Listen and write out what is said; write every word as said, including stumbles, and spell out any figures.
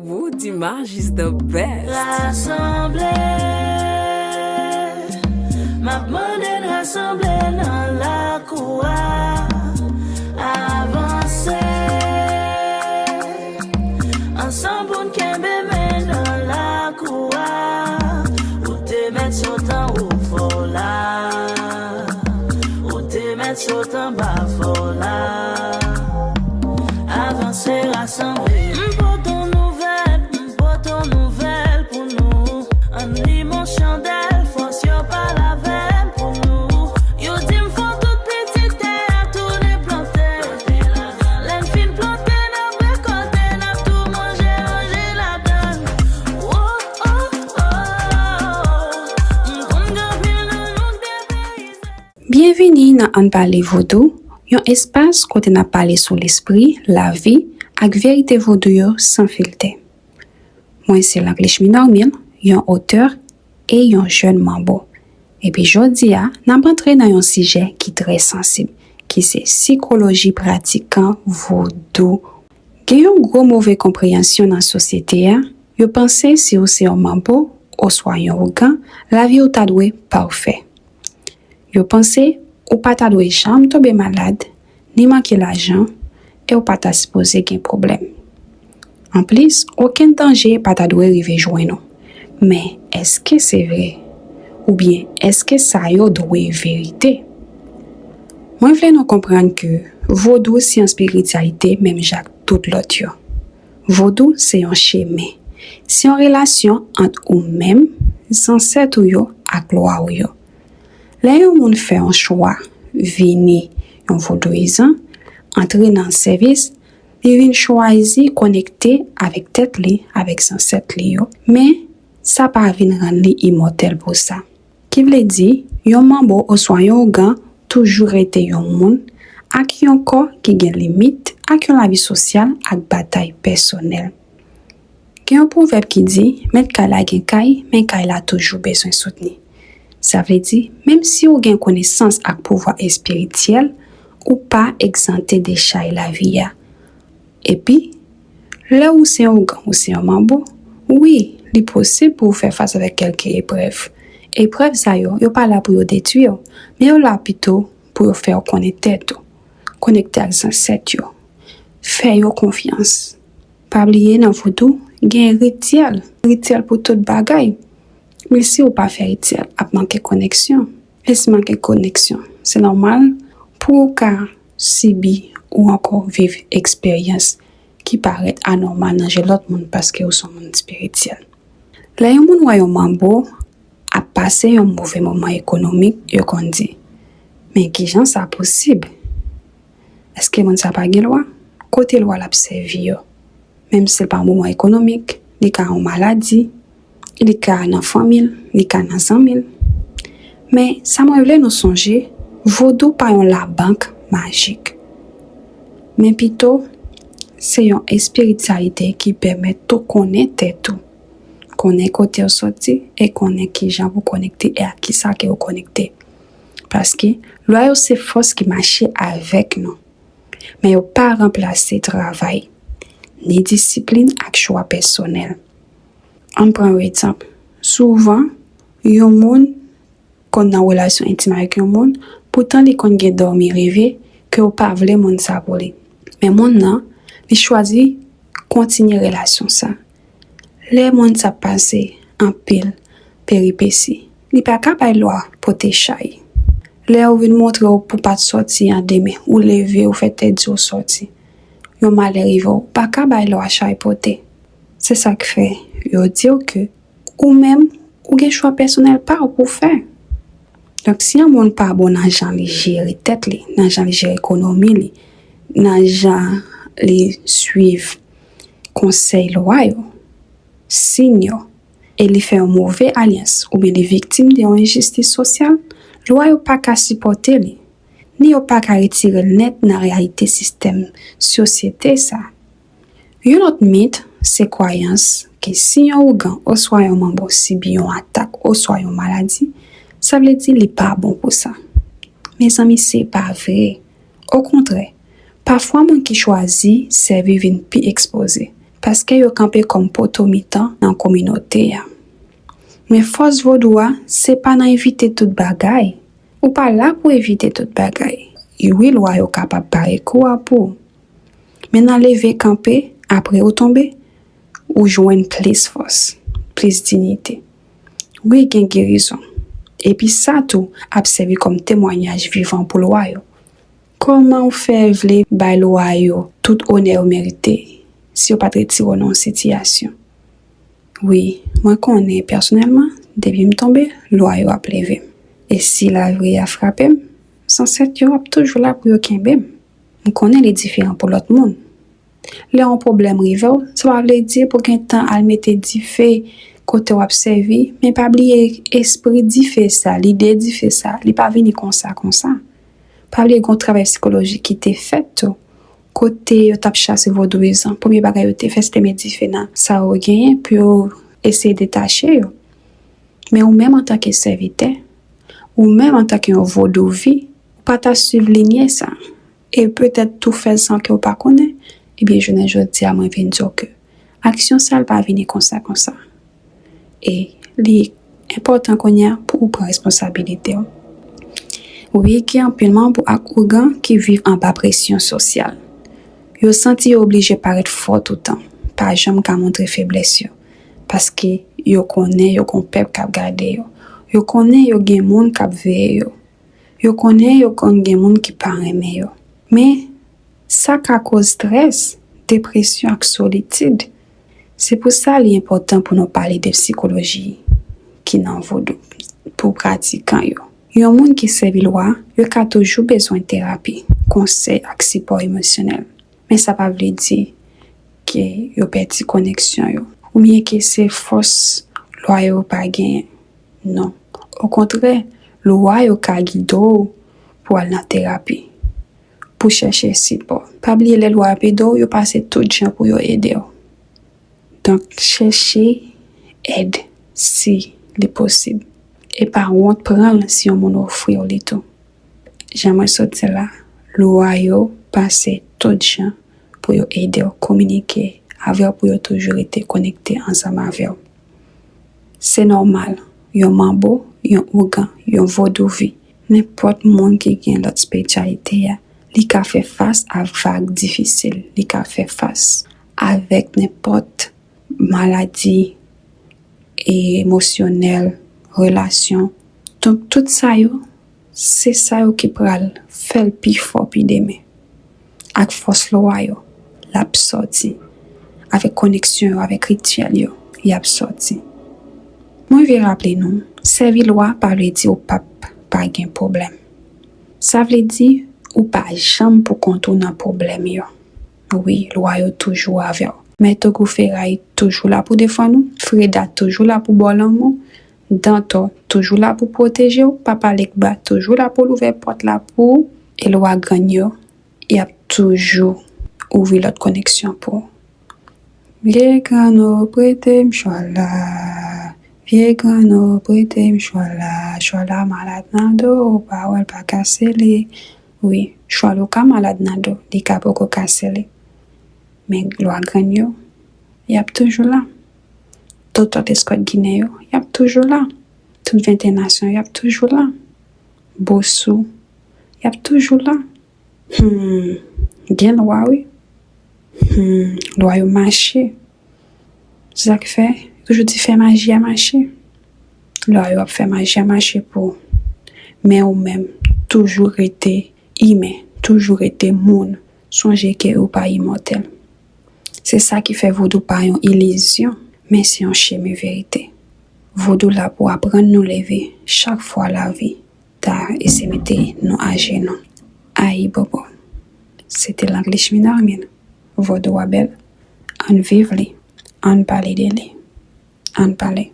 Woo Dimanche is the best. Rasanble, m ap mande n rasanble nan lakou a. Avanse ansanm pou n kenbe men nan lakou a. Ou te mèt sot anwo fò la. Ou te mèt sot anba fò la. Avanse rasanble. M pote yon nouvèl, m pote yon nouvèl pou nou. Ann limen yon chandèl, fòs yo pale avè m pou nou. Yo di m fò tout pitit tè a tounen plante. Lè n fin plante, n ap rekòlte, n ap tou manje, manje ladan l. Wo, oh, oh, oh. M konn gen anpil nan nou k depeyize. Byenvini nan Ann Pale Vodou, yon espas kote n ap pale sou lespri, lavi, ak verite vodou yo san filtè. Mwen se Langlich Minormil, yon otè e yon jèn manbo. Epi jodi a, n ap antre nan yon sijè ki trè sansib, ki se sikoloji pratikan vodou. Gen yon gwo move konpreyansyon nan sosyete a, yo panse si w se yon manbo oswa yon ougan, lavi w ta dwe pafè. Yo panse ou pa ta dwe janm tonbe malad, ni manke lajan, e w pa ta sipoze gen pwoblèm. Anplis, okenn danje pa ta dwe rive jwenn ou. Men, èske se vre? Oubyen, èske sa yo dwe verite? Mwen vle nou konprann ke vodou se yon espirityalite menm jan ak tout lòt yo. Vodou se yon chemen. Se yon relasyon ant ou menm, zansèt ou yo ak lwa ou yo. Lè yon moun fè yon chwa vini yon vodouyizan, antre nan sèvis, li vin chwazi konekte avèk tèt li, avèk zansèt li yo. Men, sa pa vin rann li imòtèl pou sa. Ki vle di, yon manbo oswa yon ougan toujou rete yon moun ak yon kò ki gen limit, ak yon lavi sosyal ak batay pèsonèl. Gen yon pwovèb ki di, mèt kay la gen kay, men kay la toujou bezwen soutni. Sa vle di, menm si w gen konesans ak pouvwa espirityèl, ou pa egzante de chay lavi a. Epi, lè ou se yon ougan, ou se yon manbo, wi, li posib pou w fè fas avèk kèlke eprèv. Eprèv sa yo, yo pa la pou yo detwi w, men yo la pito pou yo fè w konnen tèt ou, konekte ak zansèt yo, fè yo konfyans. Pa bliye nan vodou, gen rityèl, rityèl pou tout bagay. Men si w pa fè rityèl, ap manke koneksyon. E si manke koneksyon, se nòmal pou w ka sibi ou ankò viv eksperyans ki parèt anòmal nan je lòt moun paske w se yon moun espirityèl. Lè yon moun wè yon manbo ap pase yon move moman ekonomik, yo konn di, men kijan sa posib? Èske moun sa pa gen lwa? Kote lwa l ap sèvi yo? Menm si l pa yon moman ekonomik, li ka yon maladi, li ka nan fanmi l, li ka nan zanmi l. Men, sa mwen vle nou sonje, vodou pa yon labank majik. Men pito, se yon espirityalite ki pèmèt ou konnen tèt ou, konnen kote w soti e konnen kijan pou konekte e ak kisa ke w konekte. Paske, lwa yo se fòs ki mache avèk nou. Men yo pa ranplase travay, ni disiplin ak chwa pèsonèl. Ann pran yon egzanp. Souvan, yon moun konn nan relasyon entim avèk yon moun, poutan li konn gen dòmi reve ke w pa vle moun sa pou li. Men moun nan, li chwazi kontinye relasyon sa. Lè moun sa pase anpil peripesi, li pa ka bay lwa pote chay. Lè yo vin montre w pou pa t sòti an demen, ou leve, ou fè tèt di w sòti. Yon malè rive w, ou pa ka bay lwa chay pote. Se sa k fè yo di w ke ou menm, ou gen chwa pèsonèl pa w pou fè. Donk, si yon moun pa bon nan jan li jere tèt li, nan jan li jere ekonomi li, nan jan li swiv konsèy lwa yo, siy yo, e li fè yon move alyans oubyen li viktim de yon enjistis sosyal, lwa yo pa ka sipòte li, ni yo pa ka retire l nèt nan reyalite sistèm sosyete sa. Yon lòt mit, se kwayans ke si yon ougan oswa yon manbo sibi yon atak oswa yon maladi, sa vle di li pa bon pou sa. Mezanmi, se pa vre. Okontrè, pafwa moun ki chwazi sèvi vin pi ekspoze. paske yo kanpe kòm poto mitan nan kominote a. Men fòs vodou a, se pa nan evite tout bagay. Ou pa la pou evite tout bagay. Wi, lwa yo kapab bare kou a pou ou. Men nan leve kanpe, apre ou tonbe, ou jwenn plis fòs, plis diyite. Wi, gen gerizon. Epi sa tou ap sèvi kòm temwayaj vivan pou lwa yo. Kòman w fè vle bay lwa yo tout onè yo merite si yo pa t retire w nan yon sitiyasyon? Wi, mwen konnen pèsonèlman, depi m tonbe, lwa yo ap leve m. E si lavi a frape m, zansèt yo ap toujou la pou yo kenbe m. M konnen li diferan pou lòt moun. Lè yon pwoblèm rive w, sa pa vle di pou gentan al mete dife kote w ap sèvi, men pa bliye espri dife sa, lide dife sa, li pa vini konsa konsa. Pa bliye gen yon travay sikolojik ki te fèt tou, kote yo t ap chase vodouyizan. Premye bagay yo te fè, se te met dife nan sa yo genyen pou yo eseye detache yo. Men ou menm antanke sèvitè, ou menm antanke yon vodouvi, ou pa ta suiv linye sa. E petèt tou fè l san ke w pa konnen, ebyen, jounen jodi a, mwen vin di w ke aksyon sa l pa vini konsa konsa. E li enpòtan kounye a pou ou pran responsabilite w. Wi, gen anpil manbo ak ougan ki viv anba presyon sosyal. Yo santi yo oblije parèt fò toutan, pa janm ka montre feblès yo, paske yo konnen yo gon pèp k ap gade yo. Yo konnen yo gen moun k ap veye yo. Yo konnen yo konn gen moun ki pa renmen yo. Men, sa ka koz strès, depresyon ak solitid. Se pou sa li enpòtan pou nou pale de sikoloji ki nan vodou pou pratikan yo. Yon moun ki sèvi lwa, yo ka toujou bezwen terapi, konsèy ak sipò emosyonèl. Men sa pa vle di ke yo pèdi koneksyon yo, oubyen ke se fòs lwa yo pa genyen. Non. Okontrè, lwa yo ka gide w pou al nan terapi, pou chèche sipò. Pa bliye, lè lwa ap ede w, yo pase tout jan pou yo ede w. Donk, chèche èd si li posib. E pa wont pran l si yon moun ofri w li tou. Jan mwen sot di la, lwa yo pase tout jan pou yo ede w kominike avè w, pou yo toujou rete konekte ansanm avè w. Se nòmal, yon manbo, yon ougan, yon vodouvi, nenpòt moun ki gen lòt espesyalite a, li ka fè fas a vag difisil, li ka fè fas avèk nenpòt maladi emosyonèl, relasyon. Donk, tout sa yo, se sa yo ki pral fè l pi fò pi demen. Ak fòs lwa yo, l ap sòti. Avèk koneksyon yo, avèk rityèl yo, y ap sòti. Mwen vle raple nou, sèvi lwa pa vle di ou p ap pa gen pwoblèm. Sa vle di ou pa janm pou kont ou nan pwoblèm yo. Wi, lwa yo toujou avè w. Mèt Ogou Feray toujou la pou defann ou. Freda toujou la pou ba w lanmou. Dantò toujou la pou pwoteje w. Papa Legba toujou la pou l ouvè pòt la pou ou. E lwa grann yo, y ap toujou ouvri lòt koneksyon pou ou. Vye grann ou prete m chwal la. Vye grann ou prete m chwal la. Chwal la malad nan do, ou pa wè l pa ka sele. Wi, chwal ou ka malad nan do, li ka poko ka sele. Men lwa grann yo, y ap toujou la. Tout lòt eskòt ginen yo, y ap toujou la. Tout venteyen nasyon, y ap toujou la. Bosou, y ap toujou la. Hmm, gen lwa wi. Hmm, lwa yo mache. Se sa k fè, yo toujou di fè maji a mache. Lwa yo ap fè maji a mache pou ou. Men ou menm, toujou rete imen, toujou rete moun. Sonje ke ou pa imòtèl. Se sa ki fè vodou pa yon ilizyon, men se yon chemen verite. Vodou la pou aprann nou leve chak fwa lavi ta eseye mete nou ajenou. Ayibobo. Se te Langlich Minermin. Vodou a bèl. Ann viv li. Ann pale de li. Ann pale.